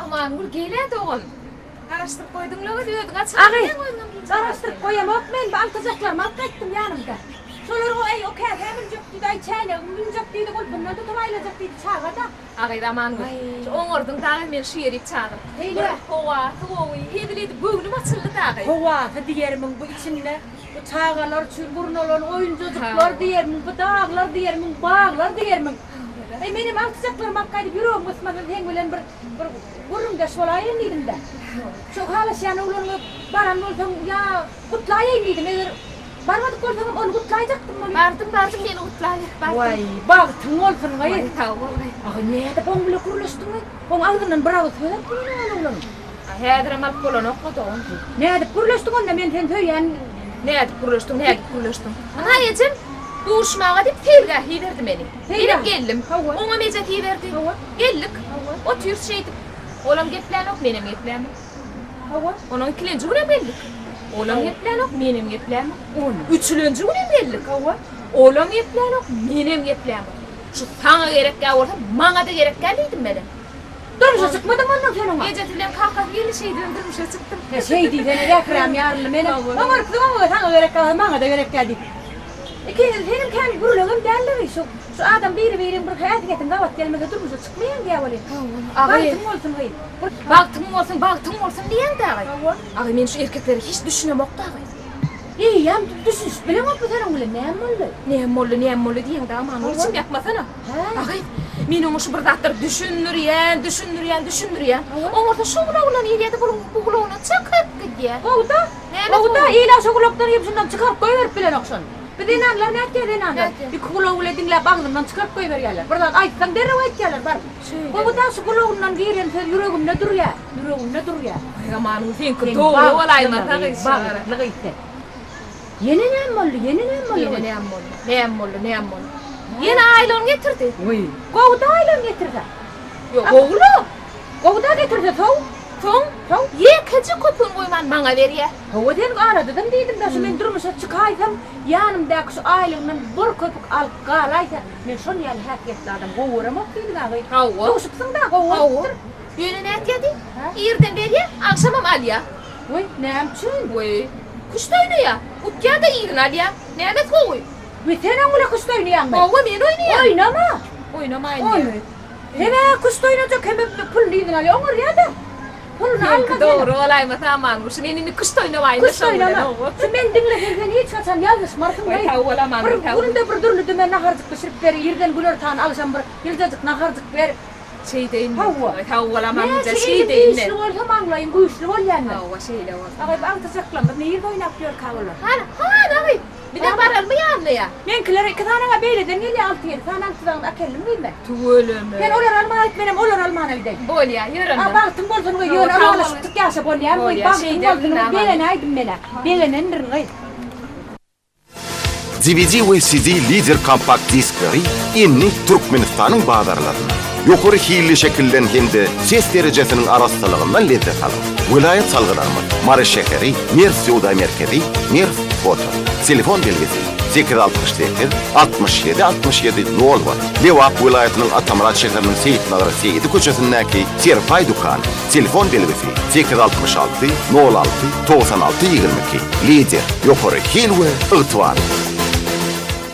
Amangül gel-ä dogan. Garaşdyryp goýduň-la gyz, özüň açyp Agy, garaşdyryp goýamok men, bu altyjaklarymy alyp gaýtdym ýanymda. Şolar o-eý, o käsä münjek diýdi, aý, çäýnegimi münjek diýdi, gulpundan tutup aýlajak diýdi, çaga-da. Agyz Amangül, şu oňardyň dagy meni şu ýerik çagyr. Beýle. Howasy gowy, hezil edip göwnüm açyldy dagy. Howasy diýermiň bu içinde, bu çagalar üçin gurnalan oýunjajyklar diýermiň, bu daglar diýermiň, baglar diýermiň. Eý, menem agtyjaklarymy alyp gaýdyp ýüregim gysmasyn seň bilen bir bir gürrüňdeş bolaýyn diýdim-de. Şu halaşýan oglanyňa baran bolsaň ýa gutlaýaýyn diýdim. Eger barmadyk bolsaňam ony gutlaýjakdym welin. Bardym, bardym, meni gutlaber, bardym. Waý, bagtyň bolsun gyz. Waý, sag bol gyz. Agy, nädip oň bile gürleşdiň-eý? Oň agzyndan bir agyz söz alyp bolany ol oglanyň. A häzirem alyp bolanok-la dogan. Nädip gürleşdiň onda, men seni söýýän. Nädip gürleşdiň, nädip gürleşdiň? Ynha ejem duşmaga diýip seýilgähe iberdi meni. Seýilgähe? Menem geldim. Hawa. Oňam ejesi iberdi. Hawa. Geldik. Hawa. Otyrys şeýdip. Olam geplänok, menem geplämok. Hawa. Onuň ikilenji günem geldik. Olam geplänok, menem geplämok. Ony. Üçülenji günem geldik. Hawa. Olam geplänok, menem geplämok. Şu saňa gerekkä bolsa, maňa-da gerekkä diýdim menem. Durmuşa çykmadyňmy ondan sen oňa? Ejesi bilen kakasy geldi, şeýdibem durmuşa çykdym. He, şeý diýsene, mährem ýaryldy menem. Oňarypsyň oňa, saňa gerekkä bolsa, maňa-da gerekkä diýip. Ikiňiz senem kän gürleňem däldir şu şu adam biri biriň bir häsiýetiň gabat gelmese durmuşa çykmaýaň diýä welin. Agy. Bagtyň bolsun gyz. Bir. Bagtyň bolsun bagtyň bolsun diýýäň dagy. Hawa. Agy men şu erkeklere hiç düşünemok dagy. Eýýäm düşünişip bileňokmy sen oň bilen näme boldy? Näme boldy näme boldy diýýäň dagy maňa Hawa. içim ýakmasana. Hä. Agy men oňa şu bir zatlar düşündirýän düşündirýän düşündirýän. Hawa. Oňa şu gulagyndan girýä-de bu gulagyndan çykyp gidýä. Gowuda. Näme Gowuda, gowy? ila şo gulakdan girip şundan çykaryp goýberip bilenok şony. Biz zenanlar nätýär zenanlar? Nätýär? Iki gulagy bile diňläp agzyndan çykaryp goýberýärler. Bir zat aýtsaň derrew aýtýarlar baryp. Şeýle. Gowuda şu gulagyndan giren söz ýüreginde durýar. Ýüreginde durýar. Aý amanyň seňki Sen dogry bagtly bolaýmasa gyz, gyz bagtly gyz sen. Ýene näme boldy? Ýene näme boldy? Ýene näme boldy? Näme boldy? Näme boldy? Ýene aýlygyny getirdi. Wiý. Gowuda aýlygyny getirse. Ýok, gowula. Gowuda getirse soň. Soň, Soň? ýekeje köpügini goýman maňa berýär. Hawa sen aradydym diýdim-de, şu men durmuşa çykaýsam, ýanymdaky şu aýlygymdan bir köpük alyp galaýsa, men şon ýaly häsiýetli adam gowy göremok diýdim agy. Hawa. Duşupsyň-da, gowy Hawa. bolupdyr. Ýöne nätýärdi? Hä? Irden berýär, agşamam alýar. Weý, näme üçin? Weý, küşt oýnaýar. Utýar-da yzyny alýar. Nämesi gowy? Weý, sen oň bilen küşt oýnaýaňmy? Hawa, men oýnaýan. Oýnama! Oýnamaýyn Oý. diýýär. Hem-ä küşt oýnajak, hemem puluny yzyna alýar. Oňarýar-da. Puluny alma Seňki sen. dogry bolaýmasa Amangül. Şu men indi küşt oýnamaýyn-da Küşt şoň bilen, oýnama. hawa. Şu meni diňleseň sen hiç haçan ýalňyşmarsyň, Waý, gyz. sag bol Amangül, Bir sag bol. günde bir dürli dümen naharjyk bişirip ber, irden günortan agşam bir ýyljajyk naharjyk ber. Şeýdeýin men. Hawa. Waý, sag bol Amangül jan, Näçe eliň şeýdeýin men. güýçli bolsa maňlaýyň güýçli bolýandyr. Hawa, şeýle bolsun. Agaý, bu agtyjaklarymyz nirde oýnap ýörkä olar? Hany, hany agy. Bizem baralymy ýanyna ýa? Meňkiler iki sanaga beýleden gelýär, alty-ýedi sany agtyjagyny äkeldim gyz men. Tüweleme. Sen olary almana git, menem olary almana gideýin. Bolýa, ýör onda. A bagtyň bolsun gyz, ýöne ylalaşypdyk ýaşa bolýamy gyz, bagtyň bolsun gyz, begenäýdim men-ä. Begenendirin gyz. DVD we CD Lider kompakt diskleri indi Türkmenistanyň bazarlarynda. Ýokary hilli şekilden hem-de ses derejesiniň arassalygyndan lezzet alyň. Welaýat salgylarymyz, Mary şäheri, Merw söwda merkezi, Merw foto. Telefon belgisi, 868 67 67 nol bir. Lebap welaýatynyň Atamyrat şäheriniň Seýitnazar Seýidi köçesindäki Serpaý dükany. Telefon belgisi, 866 nol alty 96 22. Lider, ýokary hil we ygtybar.